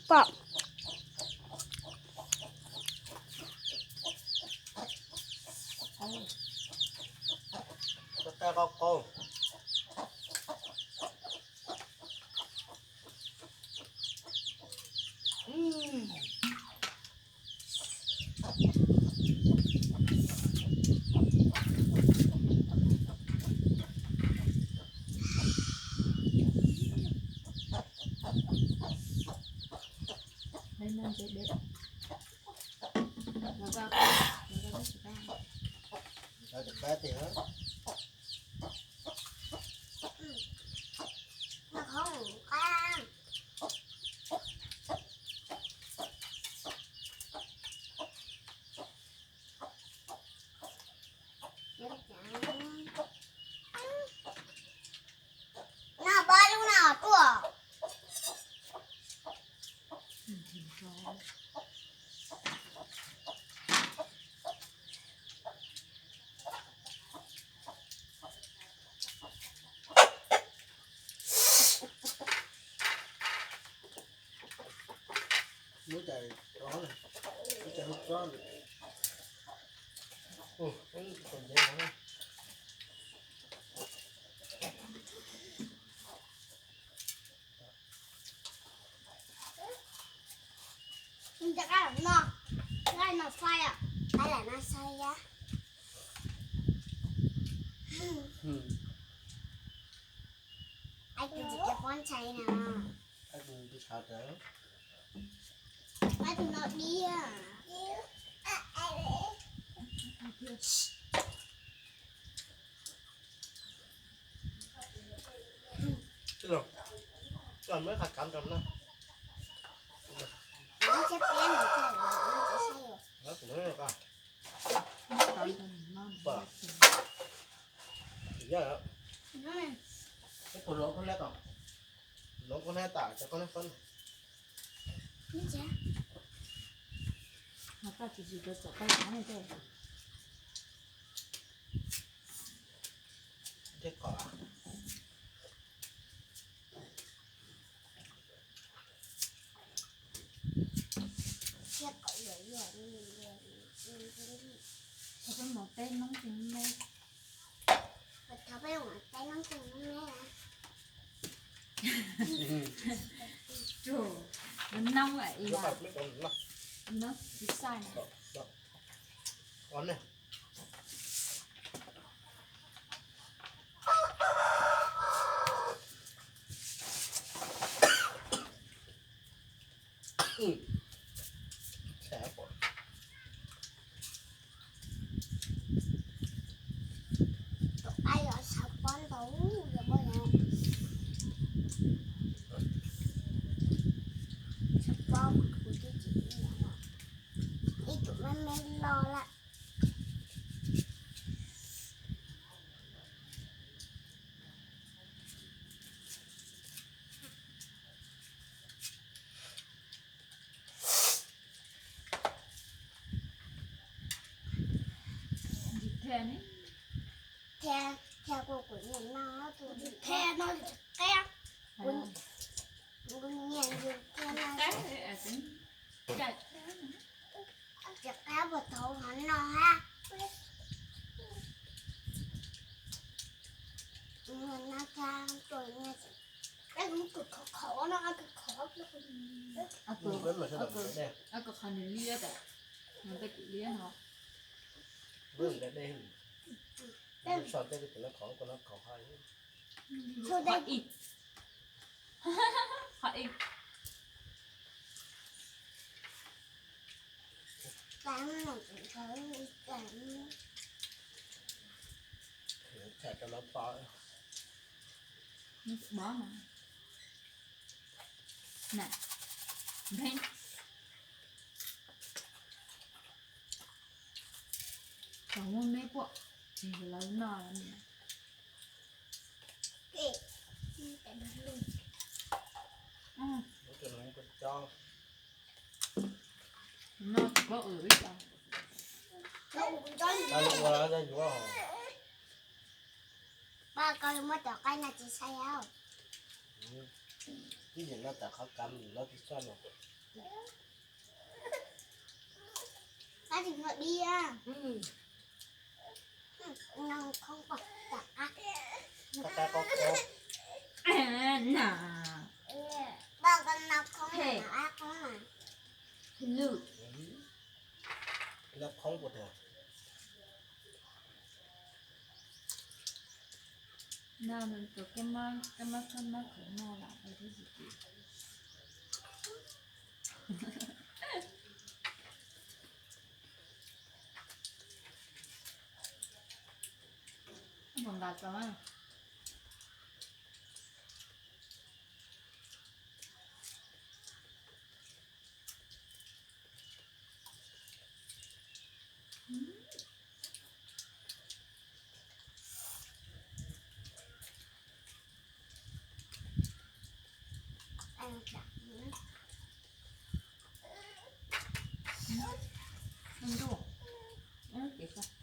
Pom. No pab lub no tuaj. Muab cais rov, muab cais hauv tsob. Ua, ua, ua ntev no. Nws rov qab los no, qab no xaib, qab los no xaib. Ai, tus tsis tau pob ntshai no. Ai, tus no diab. Los muab qhov cov rau na. Pom. Yog. Koj puas hloov koj nab tom, hloov koj nab tas cov koj nab fab. Mas koj tsis tsis tau txawm koj nab ne. Thiab kom yam yam, thov peb mus teb noob tsev me. Thov peb mus teb noob tsev me. Tus noob noob tsis xaij. Tus qab yog sawv pob ntau, yog pob yog sawv pob kuv twb tsis ib tus me me los lawm. Thiab, thiab kuv, kuv nyiam no, kuv thiab no tsis qab, kuv nyiam yus thiab no. Tsis qab puas tau qhov no ha. No tag tus nyiam. Ab, kuv khov khov no, ab, kuv khov. Ab, kuv khov nws liab tas, nws tej kuv liab no. Qhov ib, qhov ib. Nws tsis mob mas. Nè. Npheej. Thaum muaj me puam, ces lawv noj lawm. Cov no tsis paub ua ib co. Tau ua yuav. Pab koj muab cov qaib no tsis saib os. Tib yam no tam qhov kam los tsis saib los. Qab tsis muaj dib. Noj khoob pom tam qab. Qab qab qoob qoob. Na. Pab koj noj khoob na, qab qoob na. Lwm. Noj khoob puas tau? No nws tus kab mob, kab mob txhob mob qhwv no lam ua tib si. Mus nqa tau. Ntuj, ib lub kev sab.